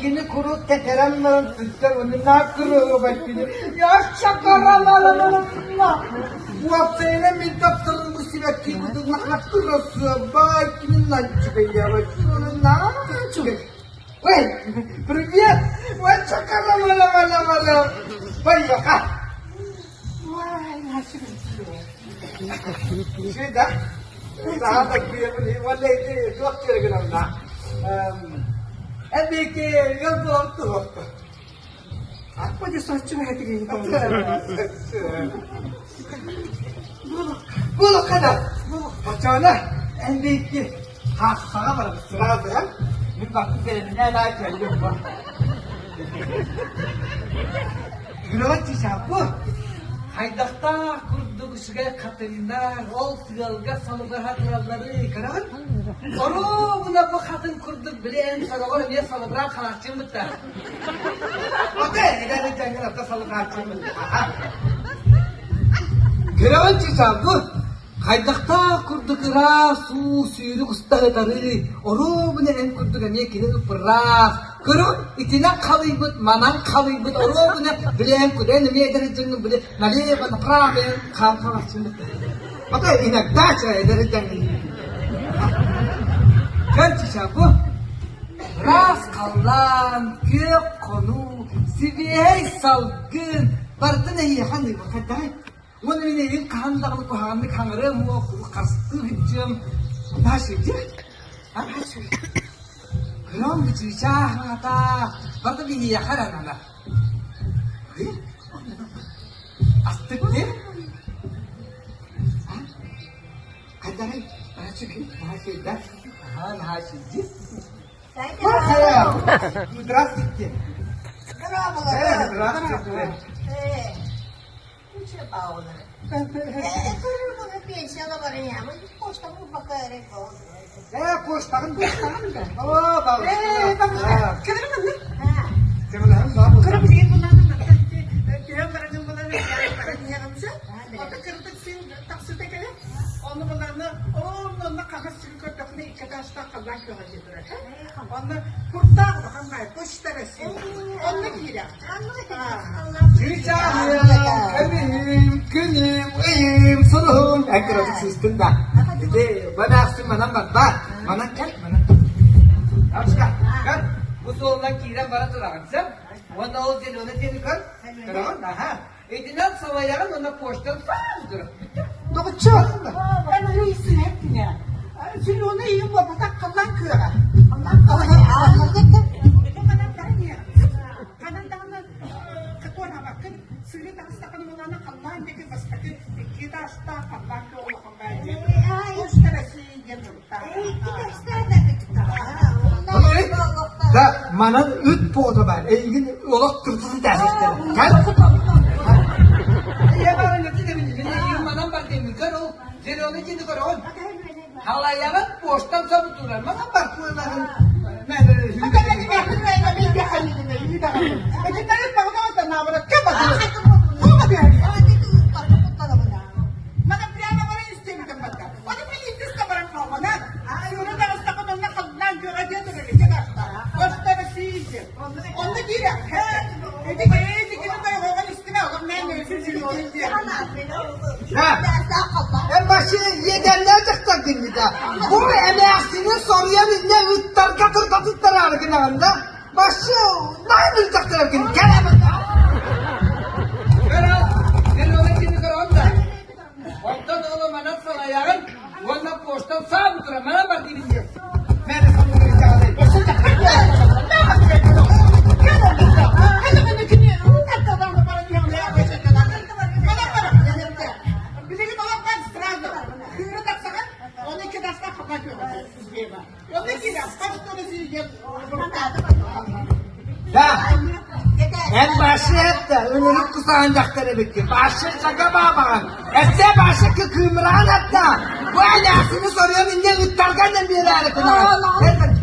кини куруук тэтэрэн баран сылдьар уонна накрывать кини. Я шакаралалалалала. Уопсайынан мин тапталым бу сибэкки курдук накрывай кини наччугай Ой, привет! Ой, шакаралалалалала. Поехали! Сюда. Хайдахтаах курдук үчүгэй хатыҥнар ол тыалга салыбыраһа туралларый көрөҕүн? Оруобуна бу хатыҥ курдук били эн сороҕор эмиэ салыбыраан халааччыҥ бытта. Ата эдэр дьаҥҥын ата салыбырааччыҥ бытта. Көрөҕүн чычаах бу Хайдахтаах курдук ыраас уу сүүрүк уста ытарыы, оруобуна эн курдук эмиэ кини ыпыраас, көрүҥ итинэн халыйбыт, манан халыйбыт, оруобуна билээн кудэн эмиэ эдэр дьоҥҥун били налево направо хаан халахчын Ото иногда эдэр дьоҥҥун Көр бу ыраас халлаан, күөх хонуу, сибиэһэй салгын барытын эйиэхэ аныыбын хайдаҕый? Уонна мин эйигин хаһан даҕаны куһаҕаннык хаҥырыам уох, харыстыы сылдьыам. Наша, иди. Наша. Көрөм бу чыычаах аҥата, барыта биһиэхэ эрэ ананар. Астык дии. Хайдаҕый? Наша, да? Ага, Наша, иди. Здравствуйте. Здравствуйте. Ээ, почтаҕын Оо, бабушка. Онно куртаах улахан баай почта России. Онно киирэх. Чыычааҕым, күнүм, ыйым, суруһум. Эн кыратык сыыстын да. Ити банаахсын манан барбаат. Манан кэл, манан. Бабушка, көр. Бу суолунан киирэн бара тураҕын, сөп? Уонна ол зеленый диэни көр. Көрөҕүн? Аха. Итинэн салайаҕын уонна почтан саан көрө. Доҕоччуок, эн ый сыһэттиҥэ. Зеленый ыйым буолбатах халлаан күөҕэ. Ханан даҕаны туораабаккын сыыры таҕыстаххына буоллаҕына халлаан диэки бастакы икки этажтаах халлаан күөҕэ улахан баайа диэн. Почта России диэн Да, манан ыт буота баар. Эйигин олох тыртытын тээсэстэр. Кэл. Ийэ баарын өтү дебин. Мин эйигин манан бар деймин. Көр ол зеленый дьиэни көрөҕүн. Халайаҕын поштан собутуулар. Манан бар куоларын. Эн башы иэдэннээх дьахтаргын да. Бу эмээхсини соруйан иннэ ыттарга тырдатыттараары гынаҕын да. Башы наһаа мөлтөхтөргүн кэлэбин. Көрө, мен оны кини көрөм да. Онтон ону манан салайаҕын уонна почтан саам тура манан бар диибин диэн. Мээнэ Да, эн башы этте, ынырык кусаан дьахтар эбиккин. Башы чага баабаҕын. Эссе башы кыкыымыраан этте. Бу элээсини соруйан инньэ ыттарга да биэрээри кынаҕын.